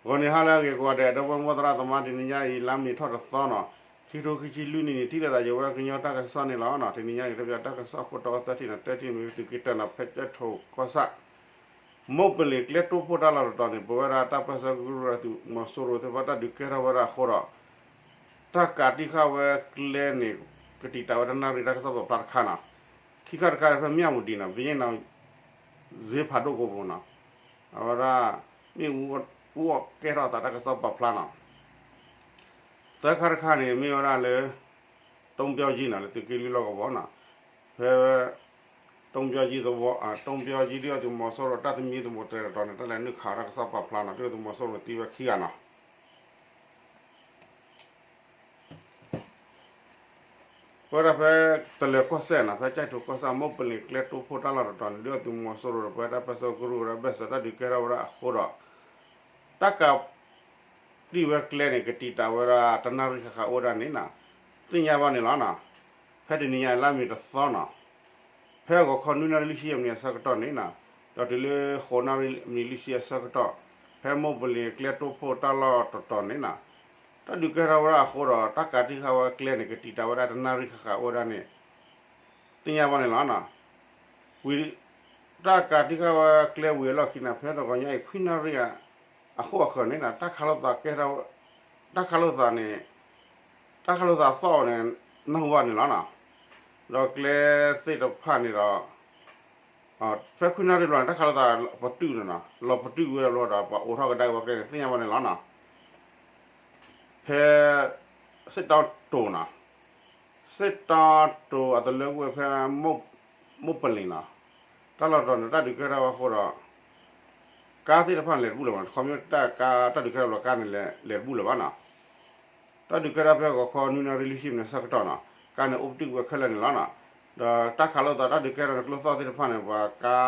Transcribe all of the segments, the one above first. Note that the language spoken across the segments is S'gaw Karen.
ဂီၤနံၤဟါလၢအဂ့ၤကိးဂၤဒဲး ဒီပုၢ်ဝဲၢ်သရၣ်သမါ တနံၤညါအံၤ လါမ့ၤထီၣ်တသီနီၤ, ခံထိခံဆံလွံၢ်နံၣ်န့ၣ် ထံၣ်လိာ်သးယဝဲကညီတၢ်ကစီၣ်န့ၣ်လီၤနီၤ. တနံၤညါအံၤ တဘျီတၢ်ကစီၣ်အခိၣ်တီသၢထံၣ်နီၤ, တထံၣ်န့ၣ် မ့ၢ်သုးက့တၢနီၤ ဖဲကၠဲၣ်ထိၣ်ကီၢ်ဆၣ် မိၢ်ပလ့ၤကျဲတိၢ်ဖှိၣ်တၢ်လီၢ်တတီၤန့ၣ် ပဝဲဒၣ်တၢ်ပၢၢ်ဆၢကရူၢ်ဒီးသုးမီၤစိရိၤသ့ၣ်တဖၣ် တၢ်ဒုးကဲထီၣ်ဝဲဒၣ်အဃိဒီး တၢ်ကးတံၢ်ဃာ်ဝဲကျဲန့ၣ် ကတံာ်တာ်ဝဲတနၣ်ရံၣ်တၢ်ကစီၣ်ပာ်ဖျါတခါနီၤ. ခံခါတခါန့ၣ် ဖဲမၠၣ်ဝတံၤနီၤ ဘုရင့်နောင် စ့ဖးဒိၣ်ကိးပူၤနီၤ, အဝဲဒၣ် မ့ၣ်အူအီၣ်ကဲထီၣ်အသးတၢ်ကစီၣ်ပာ်ဖျါနီၤ. သၢခါတခါန့ၣ် မ့ၢ်ဝဲဒၣ်လၢ တုံးပျီကၠံနီၤ လၢသုးက့လွံၢ်လီၢ်ကဝီၤနီၤ, ဖဲ တုံးပျီကၠံသဝီ တုံးပျီကၠံဒ်အသုးမီၤစိရိၤတၢ်သမံသမိးတြဲၤတတီၤန့ၣ် တၢ်လဲၤနုာ်ခးတၢ်ကစီၣ်ပာ်ဖျါနီၤ ဒ်အသုးမီၤစိရိၤသံဝဲခံဂၤနီၤ. ပဝဲဒၣ်ဖဲ တလၢၤကီၢ်စဲၣ်နီၤ ဖဲကၠဲၣ်ထိၣ်ကီၢ်ဆၣ် မိၢ်ပလ့ၤကျဲတိၢ်ဖှိၣ်တၢ်လီၢ်တတီၤန့ၣ် ဒ်အသုးမီၤစိရိၤဒီး ပဝဲတၢ်ပၢၢ်ဆၢကရူၢ်ဝဲဒၣ်ဘၢၣ်စၢၤတၢ်ဒုးကဲထီၣ်ဝဲဒၣ်အဃိဒီး တၢ်ကးတံၢ်ဝဲကျဲန့ၣ် ကတံာ်တာ်ဝဲဒၣ်တနၣ်ရံၣ်ဃၣ်ဃၣ်အိၣ်ဝဲဒၣ်န့ၣ်နီၤ, သ့ၣ်ညါဘၣ်န့ၣ်လီၤနီၤ. ဖဲတနံၤညါအံၤ လါမ့ၤတသီနီၤ ဖဲဂီၤခီနွံနၣ်ရံၣ်လွံၢ်ဆံအမံးနံးအဆၢကတီၢ်န့ၣ်နီၤ, ဒီးတုၤလၢဃိးနၣ်ရံၣ်မံးနံးလွံၢ်ဆံအဆၢကတီၢ် ဖဲမိၢ်ပလ့ၤကျဲတိၢ်ဖှိၣ်တၢ်လီၢ်တတီၤန့ၣ်နီၤ, တၢ်ဒုးကဲထီၣ်ဝဲဒၣ်အဃိဒီး တၢ်ကးတံၢ်ဃာ်ဝဲကျဲန့ၣ် ကတံာ်တာ်ဝဲဒၣ်တနၣ်ရံၣ်ဃၣ်ဃၣ်အိၣ်ဝဲဒၣ်န့ၣ် သ့ၣ်ညါဘၣ်န့ၣ်လီၤနီၤ. ဝံၤ တၢ်ကးတံၢ်ဃာ်ဝဲကျဲဝံၤအလီၢ်ခံန့ၣ် ဖဲတဂီၤညါအံၤ ခွံနၣ်ရံၣ် အဃိအဃၢၤန့ၣ်နီၤ တၢ်ခးလိာ်သးကဲထီၣ် တၢ်ခးလိာ်သးန့ၣ် တၢ်ခးလိာ်သးသီၣ်အီၤန့ၣ် နၢ်ဟူဘၣ်န့ၣ်လီၤနီၤ. ဒီးကျဲသ့ၣ်တဖၣ်န့ၣ်ဒီး ဖဲခွံနၣ်ရံၣ်ဘျီန့ၣ် တၢ်ခးလိာ်သးပတုာ်န့ၣ်နီၤ လီၤပတုာ်ဝဲဒၣ်ဘျီဒီး ပှၤအိးထီၣ်ကဒါက့ၤဝဲကျဲန့ၣ် သ့ၣ်ညါဘၣ်န့ၣ်လီၤနီၤ. ဖဲ စ့ၣ်တီတိၤနီၤ, စ့ၣ်တီတိၤအတလၢကွံာ်ဖဲ မိၢ်ပလ့ၤနီၤ, တၢ်လီၢ်တတီၤန့ၣ် တၢ်ဒုးကဲထီၣ်ဝဲအဃိဒီး ကါသ့ၣ်တဖၣ်န့ၣ် လဲၤတဘူၣ်လၢၤဘၣ်နီၤ, ခီဖျိတၢ်ကါ တၢ်ဒုးကဲထီၣ်ဘျီ ကါန့ၣ် လဲၤတဘူၣ်လၢၤဘၣ်နီၤ. တၢ်ဒုးကဲထီၣ်ဖဲဂီၤခီနွံနၣ်ရံၣ်လွံၢ်ဆံမံးနံးအဆၢကတီၢ်နီၤ, ကါန့ၣ်အိၣ်ပတုာ်ဝဲခဲလၢာ်န့ၣ်လီၤနီၤ. ဒီးတၢ်ခးလိာ်သး တၢ်ဒုးကဲထီၣ်န့ၣ်ကျိသီၣ်သ့ၣ်တဖၣ်န့ၣ် ပှၤကါ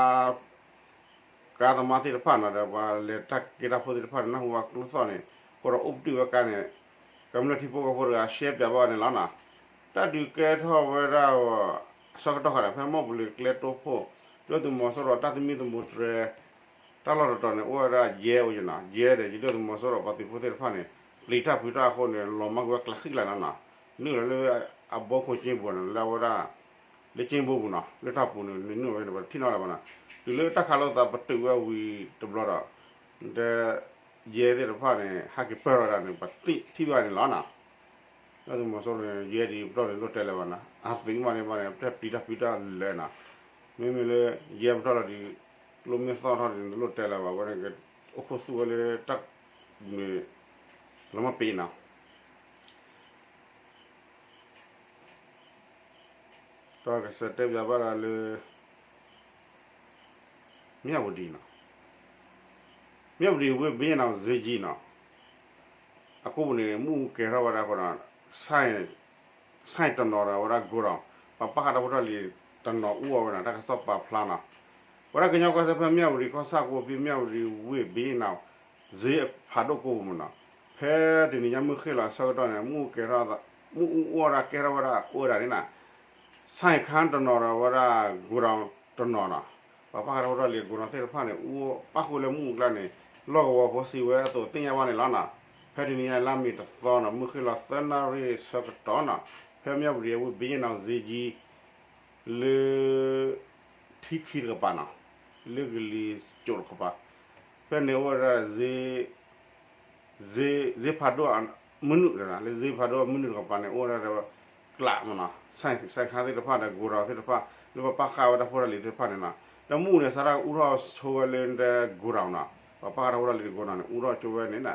ကါသမားသ့ၣ်တဖၣ်နီၤ ဒီးပှၤလဲၤတၢ်က့ၤတၢ်ဖိသ့ၣ်တဖၣ်န့ၣ် နၢ်ဟူဘၣ်ကျိသီၣ်န့ၣ် အဃိဒီးအိၣ်ပတုာ်ဝဲကါန့ၣ် ကမျၢၢ်ထံဖိကီၢ်ဖိတဂၤ ရှဲပၠးဘၣ်န့ၣ်လီၤနီၤ. တၢ်ဒုးကဲထီၣ်ဝဲဒၣ် အဆၢကတီၢ်ခါန့ၣ် ဖဲမိၢ်ပလ့ၤကျဲတိၢ်ဖှိၣ် ဒုၣ်ဒါသုးမီၤစိရိၤတၢ်သမံသမိးတြဲၤ တၢ်လီၢ်တတီၤန့ၣ် အိၣ်ဝဲဒၣ်ယဲၢ်အိၣ်နီၤ, ယဲၢ်ဒီး ဒုၣ်ဒါသုးမီၤစိရိၤပှၤသုးဖိသ့ၣ်တဖၣ်န့ၣ် ပျံၤတၢ်ဖုးတၢ်အဃိန့ၣ် လီၤမၢ်ကွံာ်ဝဲကျးဃံကျးနီၤနီၤ, နုာ်လီၤလၢအဘီခိၣ်ကၠ့ဘိန့ၣ် လၢအဝဲဒၣ် လၢကၠ့ဘိပူၤနီၤ, လၢတၢ်ပူၤန့ၣ် နုာ်ဝဲန့ၣ် ပှၤတထံၣ်နီတဂၤဘၣ်နီၤ. တုၤလၢတၢ်ခးလိာ်သးပတုာ်ဝဲဝံၤတဘျီဒီး ဒီး ယဲၢ်သ့ၣ်တဖၣ်န့ၣ် ဟးက့ၤပၢၢ်ထီၣ်ဝဲဒၣ်န့ၣ် ပှၤသ့ၣ်ထံၣ်ဘၣ်န့ၣ်လီၤနီၤ. ဒုၣ်ဒါသုးမီၤစိရိၤန့ၣ် ယဲၢ်ဒံးပတီၢ်န့ၣ် လိၣ်တဲလၢၤဘၣ်နီၤ, အသုးမးန့ၣ်ဘၣ်န့ၣ် ပျံၤတၢ်ဖုးတၢ်လၢာ်နီၤ. မ့မ့ၢ်လၢ ယဲၢ်ပတီၢ်လီၤဒံး ကျိမ့ၢ်သီၣ်ထီၣ်ဒံးန့ၣ် လိၣ်တဲလၢၤဘၣ်ဝဲန့ၣ် အိၣ်ခိၣ်သူၣ်ဝဲလၢတၢ်မ့ၢ် လီၤမၢ်ပ့ၤနီၤ. ဒီးကစၢ်တဲပၠးဘၣ်ဒၣ်လၢ မၠၣ်ဝတံၤနီၤ, မၠၣ်ဝတံၤဝ့ၢ်ဘ့ၣ်နီၤ စ့ကၠံနီၤ, အကိးပူၤန့ၣ် မ့ၣ်အူကဲၤထီၣ်ဝဲဒၣ်အဃိဒီး ဆိုင်တနီၤဒီးဝဲဒၣ် godown ပှၤပာ်ဃာ်တၢ်ဖိတၢ်လံၤတနီၤအူအီၣ်ဝဲနီၤ တၢ်ကစီၣ်ပာ်ဖျါနီၤ. ဝဲဒၣ်ကညီကီၢ်စဲၣ်ဖဲမၠၣ်ဝတံၤကီၢ်ဆၣ်ကိးဖံမၠၣ်ဝတံၤဝ့ၢ်ဘ့ၣ်နီၤ စ့ဖးဒိၣ်ကိးပူၤမ့ၢ်နီၤ, ဖဲတနံၤညါမုၢ်ဃ့ၢ်လီၤအဆၢကတီၢ်န့ၣ် မ့ၣ်အူကဲၤထီၣ် မ့ၣ်အူအူအီၣ်ဒၣ်ကဲထီၣ်ဝဲဒၣ်အိၣ်ဝဲဒၣ်န့ၣ်နီၤ ဆိုင်ခန်းတနီၤဒီးဝဲဒၣ် godown တနီၤနီၤ, ပှၤပာ်ဃာ်တၢ်ဖိတၢ်လံၤ godown သ့ၣ်တဖၣ်န့ၣ် အူပၣ်ဃုာ်လၢမ့ၣ်အူအကျါန့ၣ် လီၢ်ကဝီၤဖိစံးဝဲအသိးသ့ၣ်ညါဘၣ်န့ၣ်လီၤနီၤ. ဖဲတနံၤညါလါမ့ၤတသီနီၤ မုၢ်ဃ့ၢ်လီၤသၢနၣ်ရံၣ်ဆၢကတီၢ်နီၤ ဖဲမၠၣ်ဝတံၤအဝ့ၢ်ဘ့ၣ်နီၤ စ့ကၠံ လၢ ထံခံတကပၤနီၤ လၢကလံၤစိးတကပၤ ဖဲန့ၣ်အိၣ်ဝဲဒၣ် စ့ဖးဒိၣ်အမနုၤ လၢစ့ဖးဒိၣ်အမနုၤတကပၤန့ၣ် အိၣ်ဝဲဒၣ်ဒီး ကျးမ့ၢ်နီၤ ဆိုင်ခန်းသ့ၣ်တဖၣ်ဒီး godown သ့ၣ်တဖၣ် လၢပှၤပာ်ဃာ်ဝဲတၢ်ဖိတၢ်လံၤသ့ၣ်တဖၣ်န့ၣ်နီၤ ဒီးမ့ၣ်အူန့ၣ် စးထီၣ်အူထီၣ်ဆိဝဲလၢ godown နီၤ ပှၤပာ်ဃာ်တၢ်ဖိတၢ်လံၤ godown န့ၣ် အူထီၣ်ဆိဝဲန့ၣ်နီၤ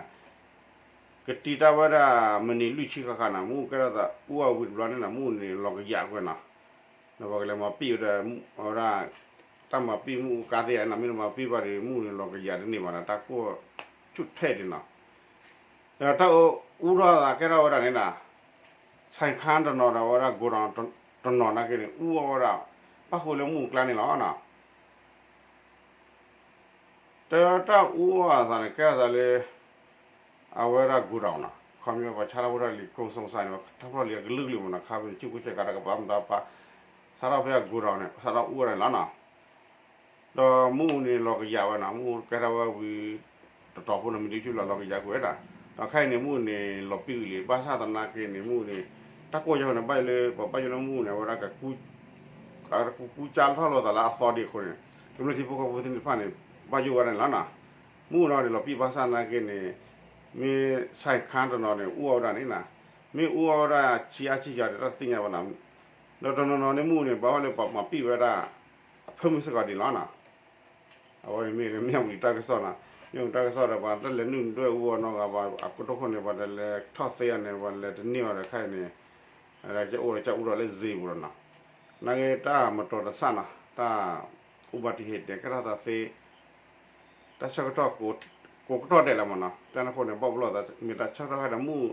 ကတံာ်တာ်ဝဲဒၣ်မံးနံးလွံၢ်ဆံဃၣ်ဃၣ်နီၤ မ့ၣ်အူကဲထီၣ်သးအူအီၣ်ဝံၤတဘျီန့ၣ်နီၤ မ့ၣ်အူန့ၣ်လီၤကယာ်ကွံာ်နီၤ ဒီးပှၤကလဲၤမၤပံာ်ဝဲဒီး အဝဲဒၣ် တၢ်မၤပံာ်မ့ၣ်အူကါသ့ၣ်ဧါနီၤ မ့ၢ်တမၤပံာ်ဘၣ်ဒီး မ့ၣ်အူန့ၣ်လီၤကယာ်တန့ၢ်ဘၣ်နီၤ တၢ်ကိၢ်ဆူၣ်ထဲဒံးနီၤ ဒီးတၢ်အူထီၣ်သးကဲထီၣ်ဝဲဒၣ်န့ၣ်နီၤ ဆိုင်ခန်းတနီၤဒီးဝဲဒၣ် godown တနီၤနာ်က့န့ၣ် အူအီၣ်ဝဲဒၣ် ပၣ်ဃုာ်လၢမ့ၣ်အူကျါန့ၣ်လီၤနီၤ တၢ်အူအီၣ်အသးန့ၣ် ကဲထီၣ်သးလၢ အဝဲဒၣ် godown နီၤ ခီဖျိပှၤဆါတၢ်ဖိတၢ်လံၤ ကိးစိၤစးန့ၣ် တၢ်ဖိတၢ်လံၤအကလုာ်ကလုာ်မ့ၢ်နီၤ ခါပစုကူစဲးကးတကပၤမတၤပၤ စးထီၣ်ဖဲအ godown န့ၣ် စးထီၣ်အူဝဲဒၣ်န့ၣ်လီၤနီၤ ဒီးမ့ၣ်အူန့ၣ်လီၤကယာ်ဝဲနီၤ မ့ၣ်အူကဲထီၣ်ဝဲဝံၤ တတီၤဖိန့ၣ် မ့ၢ်ဒ်ဆူလီၤလီၤကယၤကွံာ်ဝဲဒၣ်, ဒီးခဲအံၤန့ၣ် မ့ၣ်အူန့ၣ် လီၤပံဂံၢ်လံ, ဘၣ်ဆၣ်သနာ်က့န့ၣ် မ့ၣ်အူန့ၣ် တၢ်ကိၢ်ယီၤန့ၣ် ဘၣ်ယိၣ်လၢ ပှၤဘၣ်ယိၣ်လၢမ့ၣ်အူန့ၣ် အဝဲဒၣ်က ကူကူစၢ်ထီၣ်လိာ်သးလၢအသီဒံးအဃိန့ၣ် ကမျၢၢ်ထံဖိကီၢ်ဖိသ့ၣ်တဖၣ်န့ၣ် ဘၣ်ယိၣ်ဝဲဒၣ်န့ၣ်လီၤနီၤ. မ့ၣ်အူနီၤဒ်လီၤပံာ်ဘၣ်ဆၣ်သနာ်က့န့ၣ် မ့ၢ်ဆဲးခါတနီၤန့ၣ် အူအီၣ်ဝဲဒၣ်န့ၣ်နီၤ, မ့ၢ်အူအီၣ်ဝဲဒၣ်ဆံးအါဆံးယၤဒီး တၢ်တသ့ၣ်ညါဘၣ်နီၤ. ဒီးတနီၤနီၤန့ၣ် မ့ၣ်အူန့ၣ် ဘၣ်ဝဲလၢပှၤမၤပံာ်ဝဲဒၣ် အဖၢမုၢ်စ့ၢ်ကီးဒံးလီၤနီၤ. အဝဲန့ၣ်မ့ၢ်လၢမၠၣ်ဝတံၤတၢ်ကစီၣ်နီၤ, မၠၣ်ဝတံၤတၢ်ကစီၣ်ဒီး ပှၤတလဲၤနုာ်ဒွဲၣ်အူအီၣ်နီတဂၤဘၣ်, အခိၣ်ဒိၣ်ခိၣ်န့ၣ် ပှၤတလဲၤထီၣ်သ့အီၤန့ၣ် ပှၤလဲၤတန့ၢ်အီၤဒီးခဲအံၤန့ၣ် ကအိၣ်ဒီးကအိၣ်ဒီးလၢစ့ပူၤလီၤနီၤ. နာ်က့တၢ်မတီၤတဆၣ်နီၤ, တၢ် ဥပဒေဟ့ၣ်တဲာ်ကဲထီၣ်သးသ့, တၢ်ဆၢကတီၢ် ကိးကတီၢ်ဒဲးလီၤမးနီၤ, တၢ်န့ၣ်အဃိန့ၣ် ဘၣ်ပလီၢ်သး မ့ၢ်တၢ်ဆၢကတီၢ်ဟဲဒီးမ့ၣ်အူ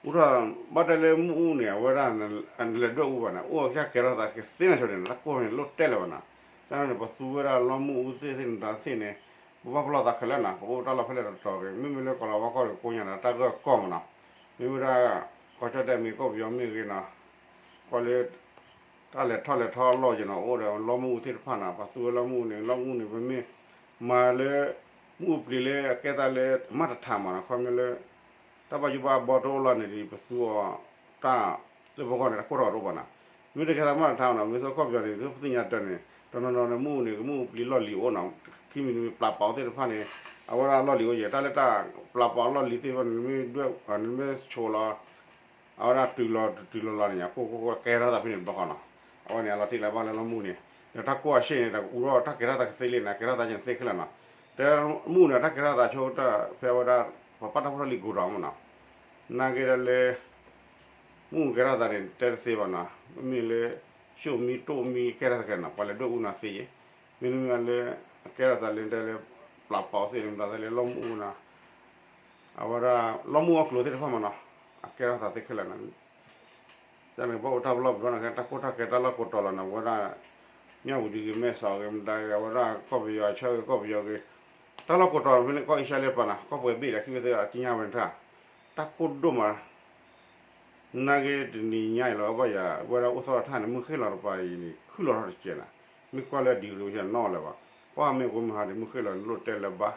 အူထီၣ် ဘၣ်တဲလၢမ့ၣ်အူန့ၣ် အဝဲဒၣ် နလဲၤဒွဲၣ်အူဘၣ်န့ၣ် အိၣ်ကဲကဲထီၣ်သးကသ့နီၤဆိန့ၣ် တၢ်ကိၢ်န့ၣ်လိၣ်တဲလၢၤဘၣ်နီၤ. တၢ်န့ၣ် ပသူဝဲဒၣ်လီမ့ၣ်အူသ့ၣ်သ့ၣ်န့ၣ်တၢ်သ့ၣ်န့ၣ် ပဘၣ်ပလီၢ်သးခဲလၢာ်နီၤ, ပအိၣ်တၢ်လီၢ်ဖဲလဲၣ်တတီၤဂ့ၤ, မ့မ့ၢ်လၢကီၢ်လီၤဝါကီၢ်ဒီးကိညါဒီး တၢ်ဂၢၢ်ကီၢ်မးနီၤ, မ့မ့ၢ်ဒၣ် ကီၢ်ကၠီၣ်တဲၣ်မ့ၢ်ဂ့ၤ ကီၢ်ပယီၤမ့ၢ်ဂ့ၤနီၤ, ကီၢ်လၢ တၢ်လဲၤထီၣ်လဲၤထီအလီၢ်ယနီၤ အိၣ်ဒီးလီမ့ၣ်အူသ့ၣ်တဖၣ်နီၤ, ပသူဝဲလီမ့ၣ်အူန့ၣ် လီမ့ၣ်အူန့ၣ် ပမ့ၢ်မၤလၢ မ့ၣ်အူပျံၤလၢအကဲသးလၢမၤတထါမးနီၤ, ခီမ့ၢ်လၢ တၢ်ဘၣ်ယိၣ်ဘၣ်ဘီတအိၣ်လီၤန့ၣ်ဒီး ပသူအီၤ တၢ်လၢပဂီၢ်န့ၣ် တၢ်ကိၢ်ထီၣ်တအိၣ်ဘၣ်နီၤ, မ့ၢ်တကဲသးမၤတထါနီၤ, မ့ၢ်သိးကီၢ်ပယီၤန့ၣ် ဒ်ပသ့ၣ်ညါတၢ်န့ၣ် တနီၤနီၤန့ၣ် မ့ၣ်အူန့ၣ် ကမ့ၣ်အူပျံၤလီၢ်လံၤအိၣ်နီၤ, ခံမံၤတမံၤပျၢ်ပာ်အီၤသ့ၣ်တဖၣ်န့ၣ် အဝဲဒၣ်လီၢ်လံၤအိၣ်ယဲၢ် တၢ်လၢတၢ်ပျၢ်ပာ်အီၤလီၢ်လံၤသ့ၣ်တဖၣ်န့ၣ် နမ့ၢ်ဒွဲၣ် နမ့ၢ်ဆိးလီၤ အဝဲဒၣ်တုၤလီၤတုၤလီၤလီၤန့ၣ် အကိၢ်ကိၢ်ကိၢ်ကဲထီၣ်သးဖဲန့ၣ်တဘျီဃီနီၤ, အဝဲန့ၣ်အလီၤတံၢ်လၢဘၣ်လၢလီမ့ၣ်အူန့ၣ်, ဒီးတၢ်ကိၢ်အဆ့ၣ်န့ၣ် တၢ်ကအူထီၣ်တၢ်ကဲထီၣ်သးကသ့လံနီၤ, ကဲထီၣ်သးကသ့ခဲလၢာ်နီၤ, တဲမ့ၣ်အူန့ၣ် တၢ်ကဲထီၣ်သးဆိကတၢၢ် ဖဲအဝဲဒၣ် ပှၤပာ်တၢ်ဖီၣ်ထီၣ်လံၤကိၤဒီးမးနီၤ, နာ်က့ဒီးလၢ မ့ၣ်အူကဲထီၣ်သးန့ၣ် တဲတသ့ဘၣ်နီၤ, မ့မ့ၢ်လၢ ၡိၣ်မံတိၣ်မံကဲထီၣ်သးခဲနီၤ ပှၤလဲၤဒွဲၣ်အူနီၤသ့ယဲၢ်, မ့တမ့ၢ်လၢ အကဲထီၣ်သးလၢတဲလၢ ပျၢ်ပာ်အီၤသ့ၣ်န့ၣ် မတၤသ့လၢလီမ့ၣ်အူနီၤ, အဝဲဒၣ် လီမ့ၣ်အူအကျိၤသ့ၣ်တဖၣ်မးနီၤ, အကဲထီၣ်သးသ့ခဲလၢာ်နီၤ, တၢ်န့ၣ် ဘၣ်အိၣ်တၢ်ပလီၢ်ပဒီနီၤ တၢ်ကိၢ်တၢ်ကဲတၢ်လီၢ်ကိးတီၤလီၤနီၤ အဝဲဒၣ် မၠၣ်ဝတံၤဂ့ၤ မဲၢ်ဆီးဂ့ၤ မတၤဂ့ၤ အဝဲဒၣ်ကီၢ်ပယီၤဆၢဂ့ၤ ကီၢ်ပယီၤဂ့ၤ, တၢ်လီၢ်ကိးတီၤဖဲန့ၣ် ကီၢ်အ့ရှါလၢပှၤနီၤ ကီၢ်ပှဲၤဘ့ၣ်ဒီးခံဝဲသ့ၣ်အကညါဝဲန့ၣ်တၢ်, တၢ်ကိၢ်ဒိၣ်မး နာ်က့တနံၤညါအံၤလီၤ ဘၣ်ယၤ ဝဲဒၣ်အိၣ်သီၣ်ထၣ်န့ၣ် မုၢ်ဃ့ၢ်လီၤတပၤအံၤန့ၣ် ခုၣ်လီၤထီၣ်တကဲးနီၤ, မ့ၢ်ကွၢ်လၢဒံၤကရူၢ်နီၣ်လၢၤဘၣ်, ပှၤမ့ၢ်ကိးမုၢ်ဟါန့ၣ် မုၢ်ဃ့ၢ်လီၤန့ၣ်လိၣ်တဲလၢၤဘၣ်,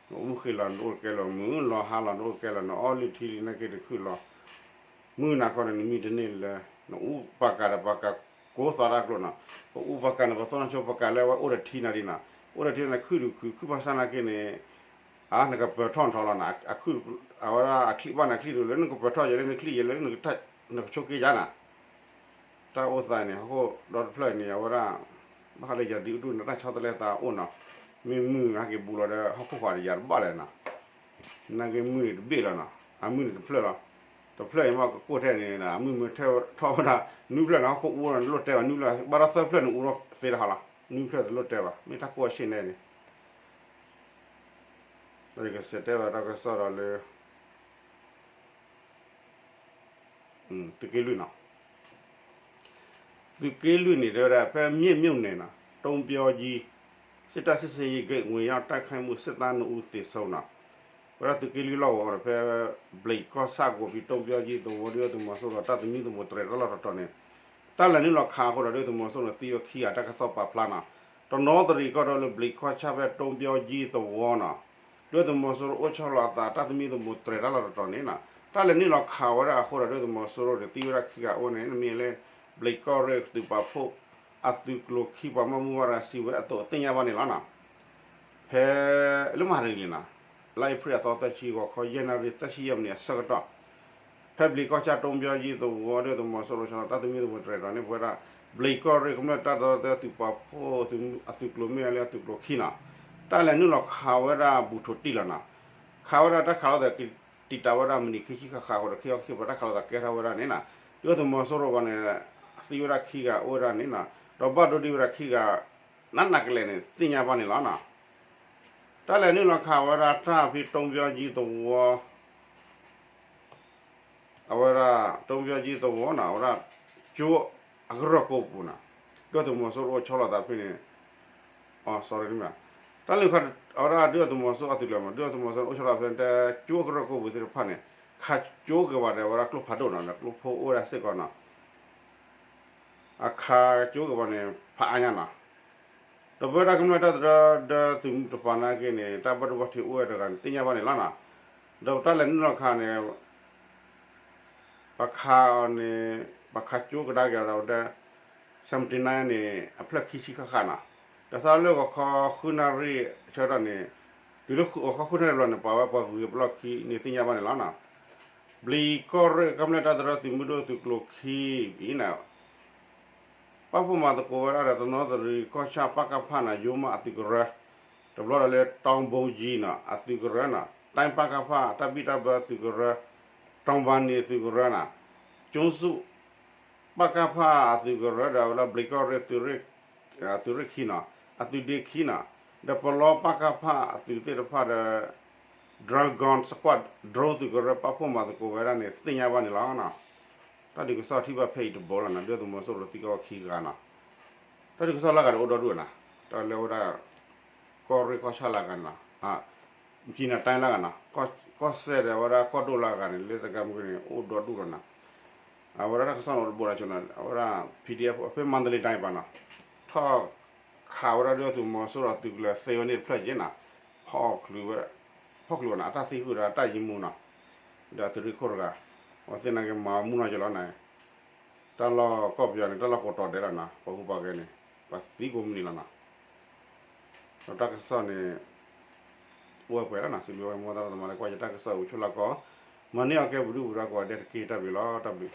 နအိၣ်မုၢ်ဃ့ၢ်လီၤန့ၣ်အိၣ်ကဲလီၤ မုၢ်လီၤဟါလီၤန့ၣ်အိၣ်ကဲလီၤ နအီလုၢ်ထံလံ နာ်က့တခုၣ်လီၤ, မုၢ်နၤခီန့ၣ် နမံတန့ၢ်လၢၤ, နအူပာ်ကၤဒီးပာ်ကၤကိးသီတၢ်ကျိနီၤ, ပအူပာ်ကၤန့ၣ် ပသိၣ်နီၢ်ဆိပာ်ကၤလၢဝဲအိၣ်ဒီးထံနၤဒံးနီၤ, အိၣ်ဒီးထံန့ၣ်ခုၣ်ဒုးခုၣ် ခုၣ်ဘၣ်ဆၣ်နာ်က့န့ၣ် အါ နကပၢၤထီၣ်နထီလီၤနီၤ, အဝဲဒၣ်အချံၣ်ဘၣ်န့ၣ်ချံၣ်ဒုး လၢနကပၢၤထီၣ်ယဲလၢနချံၣ်ယဲလၢနကဆိးက့ယါနီၤ, တၢ်အိၣ်သးန့ၣ် ဟီၣ်ခိၣ်ဒီတဖျၢၣ်န့ၣ် အဝဲဒၣ် ဘၣ်ဃးလၢယၤဒ်အူဒူၣ်န့ၣ် တၢ်ဆီတလဲသးအိၣ်နီၤ, မ့ၢ်မုၢ်ဟဲက့ၤဘူးလီၤဒီးဟီၣ်ခိၣ်ဃီၤဒီးယၤတဘၣ်လဲၣ်နီၤ, နာ်က့မုၢ်န့ၣ်တဘ့ၣ်လီၤနီၤ, အမုၢ်န့ၣ်တဖျၢၣ်လီၤ, တဖျၢၣ်အံၤမ့ၢ်ကကိၢ်ထဲန့ၣ် အမုၢ်မ့ၢ်ထီၣ်ဝဲဒၣ် နွံဖျၢၣ်န့ၣ် ဟီၣ်ခိၣ်အူန့ၣ်လိၣ်တဲဘၣ် နွံဖျၢၣ် ဘၣ်ဒီးသၢဖျၢၣ်န့ၣ်အူဒီးသ့တဟါလီၤ, နွံဖျၢၣ်တလိၣ်တဲဘၣ် မ့ၢ်တၢ်ကိၢ်အဆ့ၣ်န့ၣ်န့ၣ် ဒီးယကစံးတဲဘၣ်တၢ်ကစီၣ်ဒီးလၢ သုးက့လွံၢ်နီၤ, သုးက့လွံၢ်န့ၣ် တဲဝဲဒၣ် ဖဲမျ့ၣ်မြို့နယ်နီၤ တုံးပြောကြီး စစ်တပ်စစ်ဆင်ရေးဂိတ် ဝင်ရောက်တိုက်ခိုက်မှု စစ်သားနှစ်ဦးသေဆုံးနီၤ, ဝဲဒၣ်သုးက့လွံၢ်လီၢ်ကဝီၤဒီး ဖဲ ဘျံးကီၢ်ဆၣ်ကိးဖံ တုံးပြောကြီးသဝီ ဒုၣ်ဒါသုးမီၤစိရိၤ တပ်သမီးသမိးတြဲၤတၢ်လီၢ်တတီၤန့ၣ် တၢ်လဲၤနုာ်လီၤခးအဃိဒီး ဒုၣ်ဒါသုးမီၤစိရိၤသံဝဲခံဂၤ တၢ်ကစီၣ်ပာ်ဖျါနီၤ, တနီသရံၣ်ကီၢ်ဒီးလၢ ဘျံးကီၢ်ဆၣ်ဖဲ တုံးပြောကြီးသဝီနီၤ ဒုၣ်ဒါသုးမီၤစိရိၤအိၣ်ဆီလီၤအသး တပ်သမီးသမိးတြဲၤတၢ်လီၢ်တတီၤန့ၣ်နီၤ, တၢ်လဲၤနုာ်လီၤခးဝဲဒၣ်အဃိဒီး ဒုၣ်ဒါသုးမီၤစိရိၤန့ၣ် သံဝဲဒၣ်ခံဂၤအိၣ်န့ၣ် မ့ၢ်လၢ ဘျံးကီၢ်ရ့ၣ်သုးပာ်ဖှိၣ် အသုးကျိၤခံ ပှၤဘၣ်မူဘၣ်ဒါစံးဝဲအသိးသ့ၣ်ညါဘၣ်န့ၣ်လီၤနီၤ, ဖဲ လၢမဟါတနံၤလံနီၤ, လါအ့ဖြ့ၣ်အသီသၢဆံ ဂီၤခီယဲၢ်နၣ်ရံၣ်သၢဆံယဲၢ်မံးနံးအဆၢကတီၢ် ဖဲဘျံးကီၢ်ဆၣ် တုံးပြောကြီးသဝီ ဒုၣ်ဒါသုးမီၤစိရိၤဆီလီၤ တပ်သမီးသမိးတြဲၤတတီၤန့ၣ် ပဝဲဒၣ် ဘျံးကီၢ်ရ့ၣ်ကမျၢၢ်တၢ်ဒီသဒၢသုးပာ်ဖှိၣ် အသုးကျိၤမ့ၢ်လၢအသုးကျိၤခံနီၤ, တၢ်လဲၤနုာ်လီၤခးဝဲဒၣ်ဘူးထိးတံၢ်လီၤနီၤ, ခးဝဲဒၣ်တၢ်ခးလိာ်သး တံာ်တာ်ဝဲဒၣ်မံးနံးခံဆံဃၣ်ဃၣ်အဃိဒီး ခံခီခံကပၤတၢ်ခးလိာ်သးကဲထီၣ်ဝဲဒၣ်န့ၣ်နီၤ, ဒုၣ်ဒါသုးမီၤစိရိၤဘၣ်န့ၣ် သံဝဲဒၣ်ခံဂၤအိၣ်ဝဲဒၣ်န့ၣ်နီၤ, ဒီးဘၣ်ဒိဒံးဝဲဒၣ်ခံဂၤ နးနးကလဲာ်န့ၣ် သ့ၣ်ညါဘၣ်န့ၣ်လီၤနီၤ, တၢ်လဲၤနုာ်လီၤခးဝဲဒၣ်တၢ်ဖဲတုံးပြောကြီးသဝီ အဝဲဒၣ် တုံးပြောကြီးသဝီနီၤ အဝဲဒၣ် ကၠိအကရၢၢ်ကိးပူၤနီၤ, ဒုၣ်ဒါသုးမီၤစိရိၤအိၣ်ဆီလီၤသးဖဲန့ၣ်, အ sorry တမ့ၢ်, တၢ်လၢခါ အဝဲဒၣ်ဒုၣ်ဒါသုးမီၤစိရိၤအသုးကျိၤမး ဒုၣ်ဒါသုးမီၤစိရိၤအိၣ်ဆီလီၤဖဲန့ၣ် တဲကၠိအကရၢၢ်ကိးပူၤသ့ၣ်တဖၣ်န့ၣ် ခးကၠိက့ၤဘၣ်ဒီး အဝဲဒၣ်ကျိဖးဒိၣ်နီၤ ဒီးကျိဖိအိၣ်ဝဲဒၣ်စ့ၢ်ကီးနီၤ, အခးကၠိက့ၤဘၣ်န့ၣ် ဖးအါညါနီၤ, ဒီးပဝဲဒၣ်ကမျၢၢ်တၢ်သတြီဒီးသုးမုၢ်တပၤနာ်က့န့ၣ် တၢ်ဘၣ်ဒိဘၣ်ထံးအိၣ်ဝဲတဂၤန့ၣ် သ့ၣ်ညါဘၣ်န့ၣ်လီၤနီၤ. ဒီးပတၢ်လဲၤနုာ်လီၤခးန့ၣ် ပခးအီၤန့ၣ် ပခးကၠိကဒါက့ၤဒီးဝဲဒၣ် seventy nine န့ၣ် အဖျၢၣ်ခံဆံဃၣ်ဃၣ်နီၤ. ဒီးစးလၢဂီၤခီဃုနၣ်ရံၣ်ဆၢကတီၢ်န့ၣ် တုၤလၢဂီၤခီဃုနၣ်ရံၣ်လီၤန့ၣ် ပာ်ဝဲပှၤဂုၤဂ့ၤပလီၢ်ခံန့ၣ် သ့ၣ်ညါဘၣ်န့ၣ်လီၤနီၤ. ဘျံးကီၢ်ရ့ၣ်ကမျၢၢ်တၢ်သတြီသုးမုၢ်ဒိၣ်သုးကျိၤခံအံၤန့ၣ် ပာ်ဖှိၣ်မၤသကိးဝဲဒၣ်ဒီးတနီသရံၣ်ကီၢ်ဆၣ် ပကဖ နီၤ ယိမးအသုးကရၢ, တဘျီဒီးလၢ တီဘိကၠံနီၤ အသုးကရၢနီၤ, တၢ်ပကဖ တၢ်ဘံၣ်တၢ်ဘၢသုးကရၢ, တီဘၣ်နံၤသုးကရၢနီၤ, ကၠိစူၣ် ပကဖ အသုးကရၢဒီးဝဲဒၣ်ဘျံးကီၢ်ရ့ၣ် သုးရ့ၣ်ခံနီၤ, အသုးဒ့ခံနီၤ, ဒီးပလီပကဖ အသုးသ့ၣ်တဖၣ်ဒီး Dragon Squad drone သုးကရၢ ပာ်ဖှိၣ်မၤသကိးဝဲဒၣ်န့ၣ် သ့ၣ်ညါဘၣ်န့ၣ်လီၤနီၤ. တၢ်ဒုးကစီၣ်ထံၣ်ဘၣ်ဖဲအံၤတဘိလီၤနီၤ, ဒုၣ်ဒါသုးမီၤစိရိၤသံကွၢ်ခံဂၤနီၤ. တၢ်ဒုးကစီၣ်လၢဂၤန့ၣ်အိၣ်ဒီဒူၣ်နီၤ, တၢ်လၢဝဲဒၣ် ကီၢ်ရ့ၣ်ကီၢ်ဆၣ်လၢဂၤနီၤ, ကၠံနၤတၢ်လၢဂၤနီၤ, ကီၢ်စဲၣ်ဒီးဝဲဒၣ်ကီၢ်ဒိၣ်လၢဂၤန့ၣ် လၢတဂၤမုၢ်န့ၣ် အိၣ်ဒီဒူၣ်လီၤနီၤ. အဝဲဒၣ်တၢ်ကစီၣ်န့ၣ်အိၣ်တဘိဒီးနီၤ, အဝဲဒၣ် ပီၣ်ဒံၣ်အ့ၣ်ဖ် ဖဲမါဒလ့တၢ်ပၤနီၤ, ထီၣ်ခးဝဲဒၣ်ဒုၣ်ဒါသုးမီၤစိရိၤသုးကလၢၤသ့ဝဲန့ၣ်တဖျၢၣ်က့နီၤ, ဖီၣ်ချုးဝဲ, ဖီၣ်ချုးဝဲနီၤ, အတၢ်သံဃုာ်ဒီးတၢ်ယံၤမူနီၤ, ဒီးသုးရ့ၣ်ခိၣ်တဂၤ, အဝဲသ့ၣ်နာ်က့မၤမူနီၤက့ၤလီၤန့ၣ်, တၢ်လီၢ်ကီၢ်ပယီၤန့ၣ် တၢ်လီၢ်ကိးတီၤဒဲးလီၤနီၤ, ပှၤကူပှၤကဲန့ၣ် ပှၤသံကိးမုၢ်နံၤလီၤနီၤ. ဒီးတၢ်ကစီၣ်န့ၣ် အိၣ်ဝဲပှဲၤလီၤနီၤ, စံးဘျုးဝဲမိၢ်သရၣ်သမါလၢကွၢ်ယတၢ်ကစီၣ်ဝံၤဆိၣ်လၢကီး, မၤန့ၢ်အီၤကဲပဒုၣ်ပဒါကိးဂၤဒဲးတက့ၢ်, တၢ်ဘျုးလီၤ, တၢ်ဘျုး.